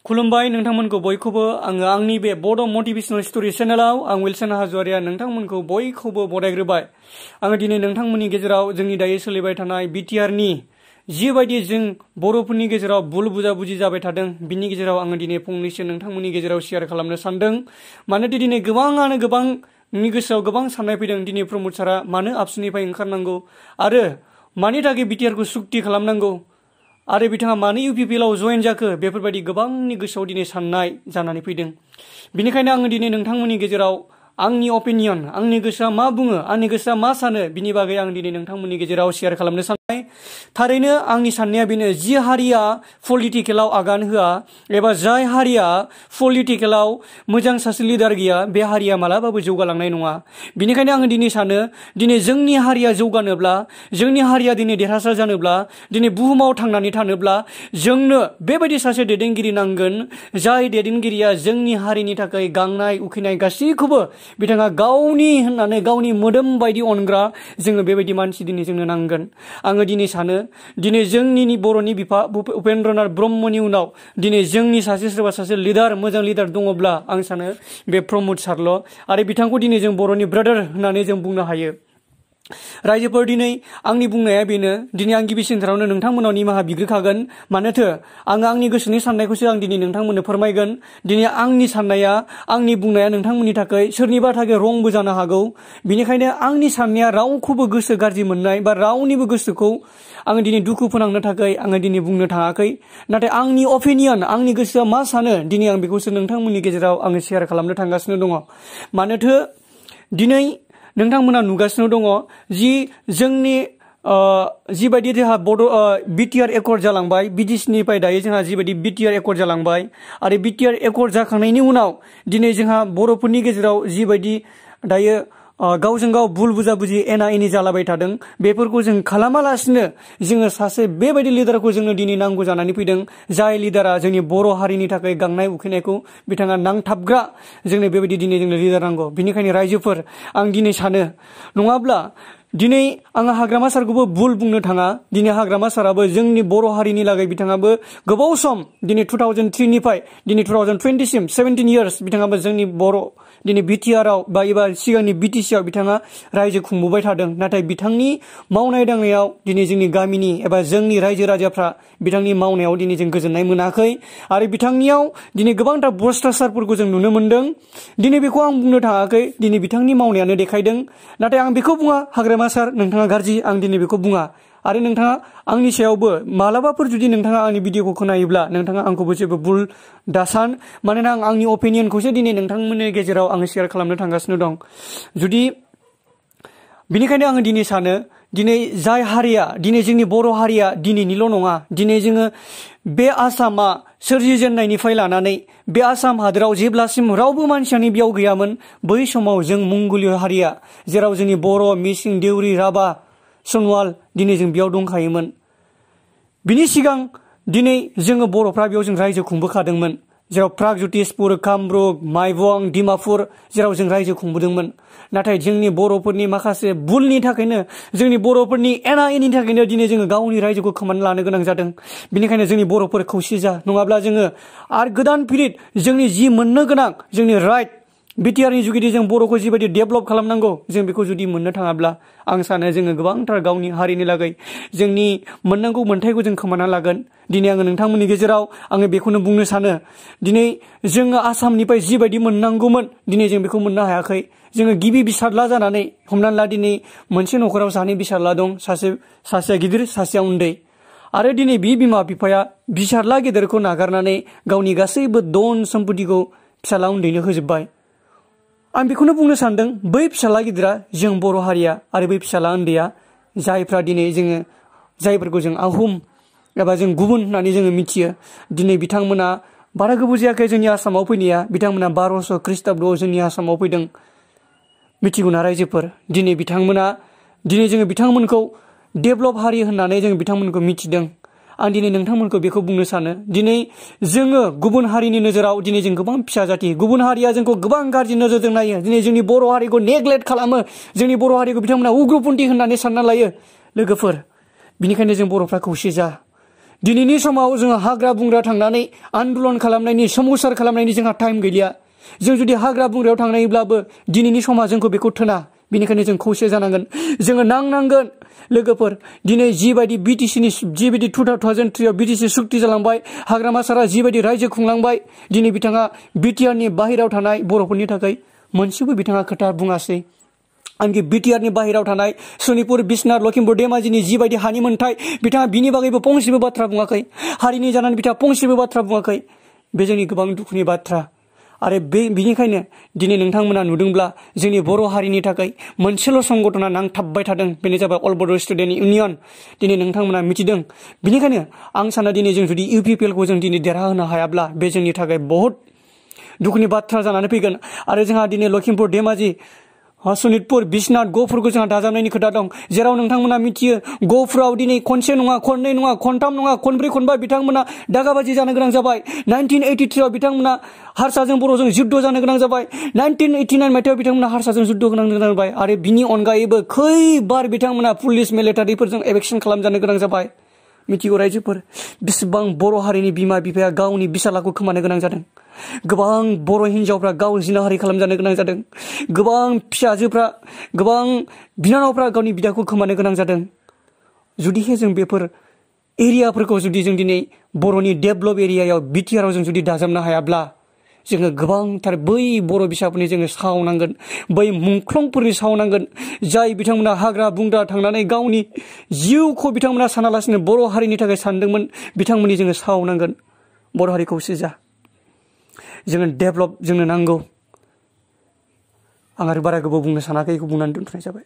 खुलुमबाय नोंथांमोनखौ बयखौबो आङो आंनि बे बड' मटिभेशनल स्टोरी चेनेलाव आं विल्सन हाज'वारिया नोंथांमोनखौ बयखौबो बरायग्रोबाय। आङो दिनै नोंथांमोननि गेजेराव जोंनि दायो सोलिबाय थानाय बिटिआरनि जिबायदि जों बर'फोरनि गेजेराव बुल बुजाबुजि जाबाय थादों बिनि गेजेराव आङो दिनै फंनैसो नोंथांमोननि गेजेराव शेयार खालामनो सानदों। मानोना दिनै गोबांनि गोसोआव गोबां साननाय फैदों दिनै प्रमद सारा मानो आबसुनिफ्राय ओंखारनांगौ आरो मानि थाखाय बिटिआरखौ सुक्ति खालामनांगौ आरो बिथाङा मानो इउपिपिएलआव जयेन जाखो बेफोरबायदि गोबांनि गोसोआव दिनै साननाय जानानै फैदों। बिनिखायनो आङो दिनै नोंथांमोननि गेजेराव आंनि अपिनियन आंनि गोसोआ मा बुङो आंनि गोसोआ मा सानो बिनि बागै आं दिनै नोंथांमोननि गेजेराव शेयार खालामनो सानबाय। थारैनो आंनि साननाया बेनो जि हारिया पलिटिकेलाव आगान होआ एबा जाय हारिया पलिटिकेलाव मोजां सासे लिडार गैया बे हारिया मालाबाबो जौगालांनाय नङा। बिनिखायनो आङो दिनै सानो दिनै जोंनि हारिया जौगानोब्ला जोंनि हारिया दिनै देरहासार जानोब्ला दिनै बुहुमाव थांनानै थानोब्ला जोंनो बेबायदि सासे दैदेनगिरि नांगोन जाय दैदेनगिरिया जोंनि हारिनि थाखाय गांनाय उखैनाय गासैखौबो बिथाङा गावनि होननानै गावनि मोदोम बायदि अनग्रा जोङो बेबायदि मानसि दिनै जोंनो नांगोन। आङो दिनै सानो दिनै जोंनि बर'नि बिफा उपेन्द्रनाथ ब्रह्मनि उनाव दिनै जोंनि सोरबा सासे लिडार मोजां लिडार दङब्ला आं सानो बे प्रमद सारल' आरो बिथांखौ दिनै जों बर'नि ब्रादार होननानै जों बुंनो हायो। रायजोफोर दिनै आंनि बुंनाया बेनो दिनै आं गिबिसिनथारावनो नोंथांमोनाव निमाहा बिग्रोखागोन मानोथो आङो आंनि गोसोनि साननायखौसो आं दिनै नोंथांमोननो फोरमायगोन। दिनै आंनि साननाया आंनि बुंनाया नोंथांमोननि थाखाय सोरनिबा थाखाय रंबो जानो हागौ। बिनिखायनो आंनि साननाया रावखौबो गोसो गाज्रि मोननाय बा रावनिबो गोसोखौ आङो दिनै दुखु फोनांनो थाखाय आङो दिनै बुंनो थाङाखै। नाथाय आंनि अपिनियन आंनि गोसोआ मा सानो दिनै आं बेखौसो नोंथांमोननि गेजेराव आङो शेयार खालामनो थांगासिनो दङ। मानोथो दिनै नोंथांमोना नुगासिनो दङ जि जोंनि जिबायदि जोंहा बिटिआर एकर्ड जालांबाय बिटिसिनिफ्राय दायो जोंहा जिबायदि बिटिआर एकर्ड जालांबाय आरो बिटिआर एकर्ड जाखांनायनि उनाव दिनै जोंहा बर'फोरनि गेजेराव जिबायदि दायो गावजों गाव बुल बुजाबुजि एना एनि जालाबाय थादों बेफोरखौ जों खालामालासिनो जोङो सासे बेबायदि लिडारखौ जोंनो दिनै नांगौ जानानै फैदों जाय लिडारा जोंनि बर' हारिनि थाखाय गांनाय उखैनायखौ बिथाङा नांथाबग्रा जोंनो बेबायदि दिनै जोंनो लिडार नांगौ। बिनिखायनो रायजोफोर आं दिनै सानो नङाब्ला दिनै आङो हाग्रामा सारखौबो भुल बुंनो थाङा। दिनै हाग्रामा साराबो जोंनि बर' हारिनि लागै बिथाङाबो गोबाव सम दिनै 2003निफ्राय दिनै 2020 सिम 17 इयार्स बिथाङाबो जोंनि बर' दिनै बिटिआरआव बा एबा सिगांनि बिटिसिआव बिथाङा रायजो खुंबोबाय थादों। नाथाय बिथांनि मावनाय दांनायाव दिनै जोंनि गामिनि एबा जोंनि रायजो राजाफ्रा बिथांनि मावनायाव दिनै जों गोजोननाय मोनाखै आरो बिथांनियाव दिनै गोबांथार भ्रष्टाचारफोरखौ जों नुनो मोनदों। दिनै बेखौ आं बुंनो थाङाखै दिनै बिथांनि मावनायानो देखायदों। नाथाय आं बेखौ बुङा हाग्रामा सार नोंथाङा गाज्रि आं दिनै बेखौ बुङा आरो नोंथाङा आंनि सायावबो मालाबाफोर जुदि नोंथाङा आंनि भिडिअखौ खोनायोब्ला नोंथाङा आंखौबो जेबो भुल दासान। मानोना आं आंनि अपिनियनखौसो दिनै नोंथांमोननि गेजेराव आङो शेयार खालामनो थांगासिनो दं। बिनिखायनो आङो दिनै सानो दिनै जाय हारिया दिनै जोंनि बर' हारिया दिनैनिल' नङा दिनै जोङो बे आसामा सोरजिजेननायनिफ्राय लानानै बे आसाम हादोराव जेब्लासिम रावबो मानसियानो बेयाव गैयामोन बै समाव जों मंगलीय हारिया जेराव जोंनि बर' मिसिं देउरि राभा सनवाल दिनै जों बेयाव दंखायोमोन। बिनि सिगां दिनै जोङो बर'फ्रा बेयाव जों रायजो खुंबोखादोंमोन जेराव प्रागज्यतिसपुर कामरुप माइबं डिमापुर जेराव जों रायजो खुंबोदोंमोन। नाथाय जोंनि बर'फोरनि माखासे भुलनि थाखायनो जोंनि बर'फोरनि एना एनि थाखायनो दिनै जोङो गावनि रायजोखौ खोमाना लानो गोनां जादों। बिनिखायनो जोंनि बर'फोर खौसे जा नङाब्ला जोङो आरो गोदान फिरिद जोंनि जि मोननो गोनां जोंनि राइट बिटिआरनि जुगिदि जों बर'खौ जिबायदि डेभेलप खालामनांगौ जों बेखौ जुदि मोननो थाङाब्ला आं सानो जोङो गोबांथार गावनि हारिनि लागै जोंनि मोननांगौ मोन्थायखौ जों खोमाना लागोन। दिनै आङो नोंथांमोननि गेजेराव आङो बेखौनो बुंनो सानो दिनै जोङो आसामनिफ्राय जिबायदि मोननांगौमोन दिनै जों बेखौ मोननो हायाखै। जोङो गिबि बिसारला जानानै हमनानै ला दिनै मोनसे न'खराव सानै बिसारला दं सासेया गिदिर सासेया उन्दै आरो दिनै बे बिमा बिफाया बिसारला गेदेरखौ नागारनानै गावनि गासैबो धन सम्पतिखौ फिसाला उन्दैनो होजोब्बाय। आं बेखौनो बुंनो सानदों बै फिसाला गिदिरा जों बर' हारिया आरो बै फिसाला उन्दैया जायफ्रा दिनै जोङो जायफोरखौ जों आहम एबा जों गुबुन होननानै जोङो मिथियो दिनै बिथांमोना बारा गोबाव जायाखै जोंनि आसामाव फैनाया बिथांमोना 1200 ख्रीष्टाब्दआव जोंनि आसामाव फैदों। मिथिगौना रायजोफोर दिनै जोङो बिथांमोनखौ डेभेलप हारि होननानै जों बिथांमोनखौ मिथिदों। आं दिनै नोंथांमोनखौ बेखौ बुंनो सानो दिनै जोङो गुबुन हारिनि नोजोराव दिनै जों गोबां फिसा जाथि गुबुन हारिया जोंखौ गोबां गाज्रि नोजोरजों नायो दिनै जोंनि बर' हारिखौ नेग्लेक्ट खालामो जोंनि बर' हारिखौ बिथांमोना उग्रपन्थी होननानै सानना लायो। लोगोफोर बिनिखायनो जों बर'फ्रा खौसे जा दिनैनि समाव जोङो हाग्रा बुंग्रा थांनानै आन्दलन खालामनायनि सोमावसार खालामनायनि जोंहा टाइम गैलिया जों जुदि हाग्रा बुंग्रायाव थांनायब्लाबो दिनैनि समा जोंखौ बेखौ थोना बेनिखायनो जों खौसे जानांगोन जोङो नांनांगोन लोगोफोर दिनै जिबायदि बिटिसिनि जिबायदि 2003 आव बिटिसि सुक्ति जालांबाय हाग्रामा सारा जिबायदि रायजो खुंलांबाय दिनै बिथाङा बिटिआरनि बाहेरायाव थानाय बर'फोरनि थाखाय मोनसेबो बिथाङा खोथा बुङासै आंखि बिटिआरनि बाहेरायाव थानाय सनितपुर बिश्वनाथ लखिमपुर धेमाजिनि जिबायदि हानि मोनथाय बिथाङा बिनि बागैबो फंसेबो बाथ्रा बुङाखै हारिनि जानानै बिथाङा फंसेबो बाथ्रा बुङाखै बे जोंनि गोबां दुखुनि बाथ्रा आरो बिनिखायनो दिनै नोंथांमोना नुदोंब्ला जोंनि बर' हारिनि थाखाय मोनसेल' संगठना नांथाबबाय थादों बेनो जाबाय अल बड' स्टुडेन्ट इउनियन दिनै नोंथांमोना मिथिदों बिनिखायनो आं सानो दिनै जों जुदि इउपिपिएलखौ जों दिनै देरहाहोनो हायाब्ला बे जोंनि थाखाय बहुत दुखुनि बाथ्रा जानानै फैगोन आरो जोंहा दिनै लखिमपुर धेमाजि सनितपुर बिश्वनाथ गहपुरखौ जोंहा दाजाबनायनि खोथा दं जेराव नोंथांमोना मिथियो गहपुराव दिनै खनसे नङा खननै नङा खनथाम नङा खनब्रै खनबा बिथांमोना दागाबाजि जानो गोनां जाबाय 1983 आव बिथांमोना हारसाजों बर'जों जुद्ध जानो गोनां जाबाय 1989 मायथाइयाव बिथांमोना हारसाजों जुद्ध गोनां जाबाय आरो बिनि अनगायैबो खैबार बिथांमोना पुलिस मिलिटारिफोरजों एभेक्सन खालामजानो गोनां जाबाय मिथिगौ रायजोफोर बेसेबां बर' हारिनि बिमा बिफाया गावनि बिसालाखौ खोमानो गोनां जादों गोबां बर' हिन्जावफ्रा गाव जिनाहारि खालामजानो गोनां जादों गोबां फिसाजोफ्रा गोबां बिनानावफ्रा गावनि बिदाखौ खोमानो गोनां जादों जुदिहे जों बेफोर एरियाफोरखौ जुदि जों दिनै बर'नि डेभलप एरियायाव बिटिआरआव जों जुदि दाजाबनो हायाब्ला जोङो गोबांथार बै बर' बिसाफोरनि जोङो सावनांगोन बै मुंख्लंफोरनि सावनांगोन जाय बिथांमोना हाग्रा बुंग्रा थांनानै गावनि जिउखौ बिथांमोना सानालासिनो बर' हारिनि थाखाय सानदोंमोन बिथांमोननि जोङो सावनांगोन बर' हारि खौसे जा जोङो डेभलप जोंनो नांगौ आं आरो बारा गोबाव बुंनो सानाखै बेखौ बुंनानै दोनथ'नाय जाबाय